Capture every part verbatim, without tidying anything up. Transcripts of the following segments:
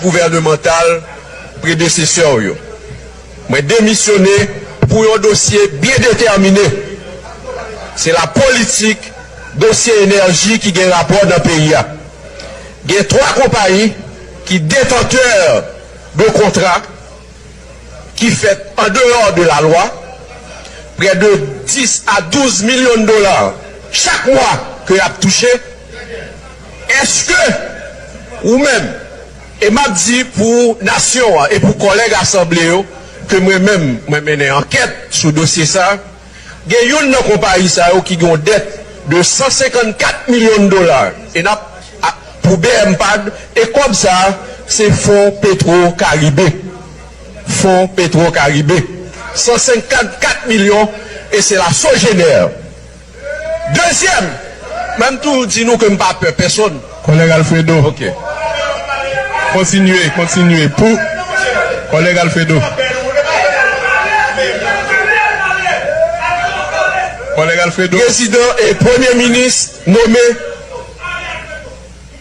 gouvènemantal predesesè w yo. Mwen demisyone pou yon dosye byen detèmine. Se la politik dosye enèji ki gen rapò nan peyi a. Gen twa konpayi ki detantè de kontra ki fèt an deyò de la lwa, prè de dis a douz milyon dola chak mwa ke y ap touche. Èske ou menm, e m ap di pou nasyon an e pou kòlèg asanble yo, ke mwen menm, mwen mennen ankèt sou dosye sa, gen youn nan konpayi sa yo ki gen yon dèt de san senkannkat milyon dola. E n ap, a, pou B M pad, e kòb sa, se Fon Petro Karibe. Fon Petro Karibe. San senkannkat milyon, e se la Sogener. Dezyèm, mwen m toujou di nou ke m pa pè pèsonn. Kòlèg Alfredo. Ok. Kontinye, kontinye. Pou kòlèg Alfredo. Kòlèg Alfredo. Prezidan e premye minis nome,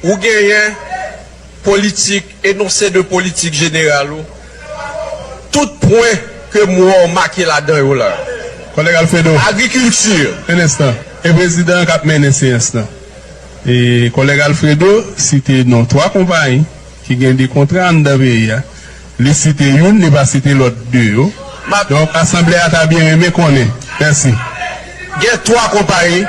ou genyen politik, enonse de politik jeneral ou, tout pwen ke m wè w make ladan yo la. Kòlèg Alfredo. Agrikilti. En enstan. E prezidan an k ap mennen seyans lan. E kòlèg Alfredo site non twa konpayi ki gen de kontra anndan peyi a. Li site youn, li pa site lòt de yo. Donk, asanble a ta byen renmen konnen. Mèsi. Gen twa konpayi.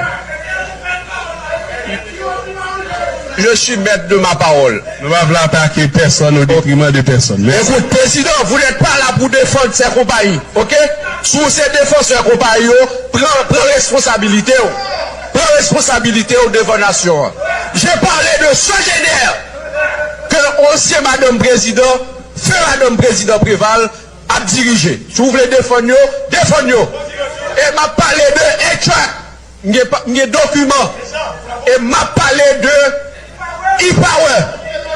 Je suis maître de ma parole. Nou pa vle atake pèsonn au détriment de pèsonn. Mèsi. Écoute, président, vous n'êtes pas là pour défendre ces compagnies, ok? Si w se defansè konpayi yo, pran, pran responsabilite w. Pran responsabilite w devan nasyon an. Je parle de Sogener, ke ansyen madanm prezidan, feu madanm prezidan Preval, ap dirije. Si w vle defann yo, defann yo. E m ap pale de A-Track. M gen pa, m gen dokiman. E m ap pale de E-Power.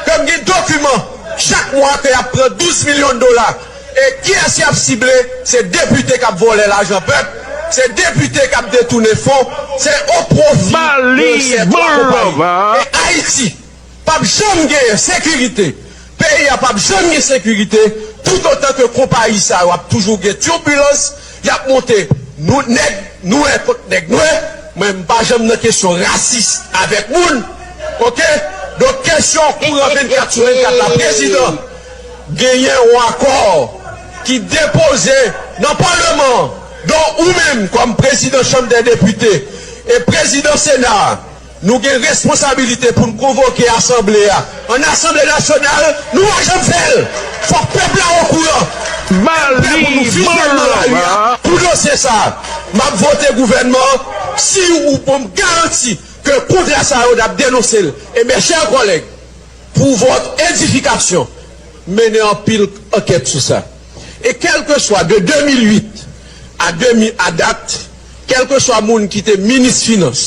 Ke m gen dokiman. Chak mwa ke y ap pran douz milyon dola. E kiyès y ap sible? Se depite k ap vòlè lajan pèp. Se depite k ap detounen fon. Se o pwofi de sèt konpayi. E Ayiti p ap janm genyen sekirite. Peyi a p ap janm gen sekirite toutotan ke konpayi sa yo ap toujou gen tibilans, y ap monte nou nèg nwè kont nèg nwè. Mwen, m pa janm nan kesyon rasis avèk moun. Oke? Donk, kesyon kouran vennkat sou vennkat la, prezidan, genyen yon akò ki depoze nan palman an. Donk, ou menm, kòm prezidan Chanm dè Depite e prezidan Sena a, nou gen responsabilite pou n konvoke asanble a. An Asanble Nasyonal, nou pa janm fè l. Fòk pèp la okouran. Pèp la pou nou vizyon nan lari a pou dosye sa a. M ap vote gouvènman an si ou pou m garanti ke kontra sa yo n ap denonse l. E mes chers collègues, pour votre édification, mennen anpil ankèt sou sa. E kèlkeswa de de mil uit a de mil, a dat, kèlkeswa moun ki te minis finans,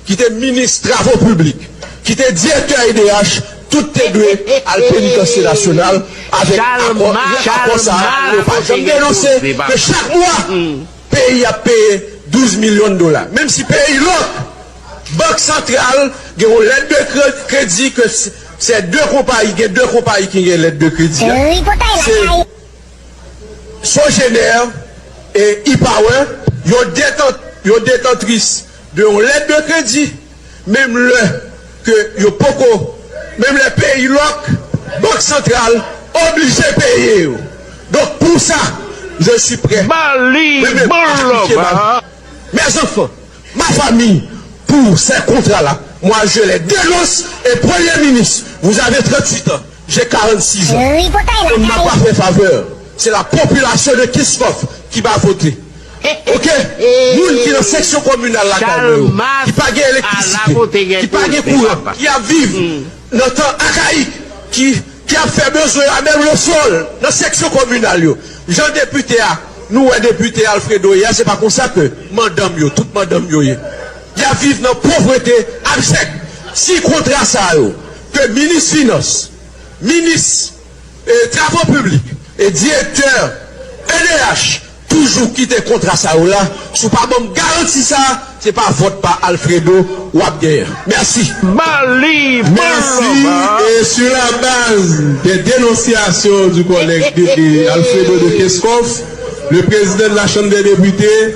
ki te minis travo piblik, ki te direktè E D H, tout te dwe al penitansye nasyonal avèk akò, akò sa a. Yo pa janm denonse ke chak mwa peyi ap peye douz milyon dola. Menm si peyi lòk, Bank Santral gen yon lèt de kre-, kredi ke s-, se de konpayi, gen de konpayi ki gen lèt de kredi a. Se Sogener e E-Power, yo detan-, yo detantris de yon lèt de kredi, menm lè ke yo poko, menm lè peyi lòk, Bank Santral oblije peye yo. Donk, pou sa, je suis prêt. Mwen menm, aplike ba mes enfants, ma famille, pour ces contrats-là, moi, je les dénonce. Et Premier ministre, vous avez trente-huit ans, j'ai quarante-six ans. On ne m'a pas fait faveur. C'est la population de Kiscoff qui m'a voté. Ok? Moun ki nan seksyon kominal lakay mwen yo, ki pa gen elektrisite, ki pa gen kouran, ki ap viv nan tan akayik, ki, ki ap fè bezwen yo a menm le sol nan seksyon kominal yo. Jan depite a, nou wè depite Alfredo ye a, se pa konsa ke madanm yo, tout madanm yo ye. Y ap viv nan povrete abjèk. Si kontra sa yo, ke minis finans, minis e, travo piblik e direktè E D H tou jou kite kontra sa yo la, si w pa ban m garanti sa, se pa vòt pa Alfredo w ap genyen. Mèsi. Bali Boulevard. Et sur la base des dénonciations du collègue de, de Alfredo de Keskov, le président de la Chambre des députés